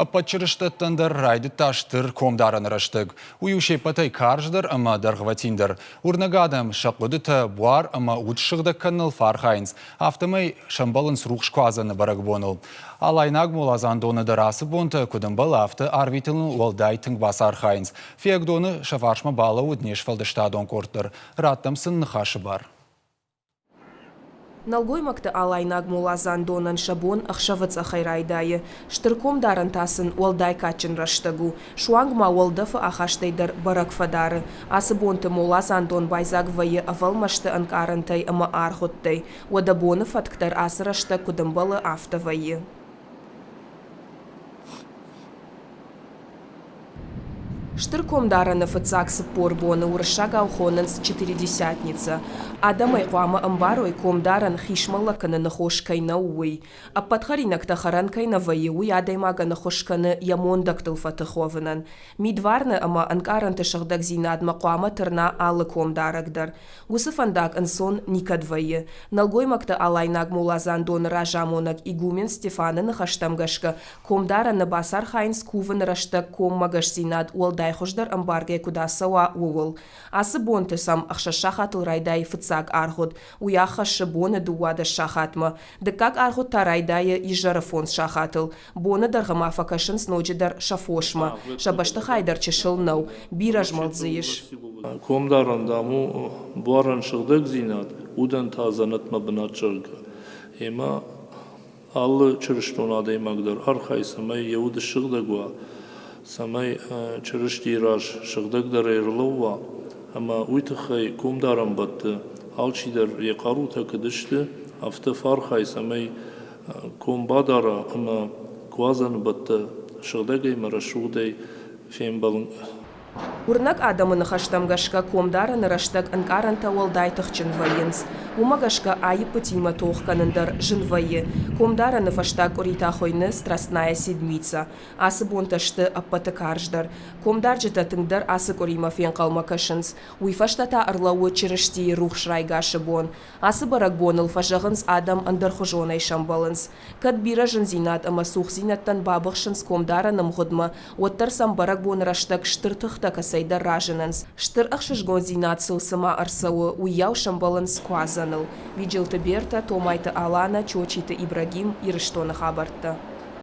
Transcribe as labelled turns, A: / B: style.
A: Ӕппӕт чырыстӕттӕн дӕр райдыдта стыр комдарӕн рӕстӕг. Уый у се ппӕтӕй карздӕр ӕмӕ дӕргъвӕтиндӕр. Уырнӕг адӕм сӕ хъуыдытӕ, буар ӕмӕ уд ссыгъдӕг кӕныныл фӕархайынц, афтӕмӕй сӕмбӕлынц рухс куадзӕны бӕрӕгбоныл. Алайнаг моладзандоны дӕр ацы бонтӕ, куыд ӕмбӕлы, афтӕ арвитыныл уӕлдай тынг бацархайынц. Фиагдоны сӕ фарсмӕ балӕууыд не сфӕлдыстадон къорд дӕр. Раттӕм сын ныхасы бар.
B: Нӕлгоймӕгты алайнаг моладзандонӕн сӕ бон ӕхсӕвы цъӕхӕй райдайы. Стыр комдарӕн та сын уӕлдай кадджын рӕстӕг у. Суанг ма уӕлдӕфы ахастӕй дӕр бӕрӕг фӕдары. Ацы бонты моладзандон байдзаг вӕййы ӕвӕлмӕсты ӕнкъарӕнтӕй ӕмӕ аргъуыдтӕй. Уӕдӕ боны фӕтк дӕр ацы рӕстӕг куыд ӕмбӕлы, афтӕ вӕййы. Стыр комдарӕны фыццаг 40 боны уырыссагау хонынц четыредесятница. Адӕм ӕй хъуамӕ ӕмбарой, комдарӕн хисмӕллӕг кӕныны хос кӕй нӕу, уый. Ӕппӕт хӕринӕгтӕ хӕрӕн кӕй нӕ вӕййы, уый адӕймагӕн ӕххуыс кӕны йӕ мондӕгтыл фӕтых уӕвынӕн. Мидварны ӕмӕ ӕнкъарӕнты сыгъдӕгдзинадмӕ хъуамӕ тырна алы комдарӕг дӕр. Уыцы фӕндаг ӕнцон никӕд вӕййы. Нӕлгоймӕгты алайнаг моладзандоны разамонӕг игумен Стефаны ныхӕстӕм гӕсгӕ, Комдарӕны бацархайынц кувыны рӕстӕг коммӕгӕсдзинад уӕлдай хуыздӕр ӕмбаргӕ куыд ацӕуа, ууыл. Ацы бонты сӕм ӕхсӕз сахатыл райдайы фыццаг аргъуыд, уый аххӕссы боны 12 сахатмӕ. Дыккаг аргъуыд та райдайы изӕры фондз сахатыл. Боны дӕргъы ма фӕкӕсынц ноджыдӕр сӕ фосмӕ. Сӕ бӕстыхай дӕр чысыл нӕу, бирӕ змӕлд дзы ис.
C: Комдарӕн, дам, у буарӕн сыгъдӕгдзинад, удӕн та дзӕнӕтмӕ бынат, зӕгъгӕ. Ӕмӕ Алы чырыстон адӕймаг дӕр архайы, цӕмӕй йӕ уд ссыгъдӕг уа, цӕмӕй Чырыстийы раз сыгъдӕгдӕрӕй ӕрлӕууа, ӕмӕ уый тыххӕй комдарӕн бӕтты алчидӕр йӕ хъарутӕ куыд сты, афтӕ фӕархайы, цӕмӕй ком бадара ӕмӕ куадзӕны бӕттӕ сыгъдӕгӕй ӕмӕ рӕсугъдӕй фембӕлын.
B: Уырнӕг адӕмы ныхӕстӕм гӕсгӕ комдарӕны рӕстӕг ӕнкъарӕнтӕ уӕлдай тыхджын вӕййынц. Уымӕ гӕсгӕ аиппытимӕ тох кӕнын дӕр зын вӕййы. Комдарӕны фӕстаг къуыри та хуыйны Страстная седмица. Ацы бонтӕ сты ӕппӕты карздӕр. Комдарджытӕ тынгдӕр ацы къуыримӕ фенхъӕлмӕ кӕсынц. Уый фӕстӕ та ӕрлӕууы Чырыстийы рухс райгасы бон. Ацы бӕрӕгбоныл фӕзӕгъынц адӕм ӕндӕрхуызонӕй сӕмбӕлынц. Кӕд бирӕ зындзинад ӕмӕ цухдзинӕдтӕн бабыхсынц комдарӕны мгъуыдмӕ, уӕддӕр сӕм бӕрӕгбоны рӕстӕг стыр тыхтӕ кӕцӕйдӕр разынынц. Стыр ӕхсызгондзинад сыл цыма ӕрцӕуы, уыйау сӕмбӕлынц Куадзӕныл. Биджелты Бертӕ, Томайты Аланӕ, Чочиты Ибрагим, Ирыстоны хабӕрттӕ.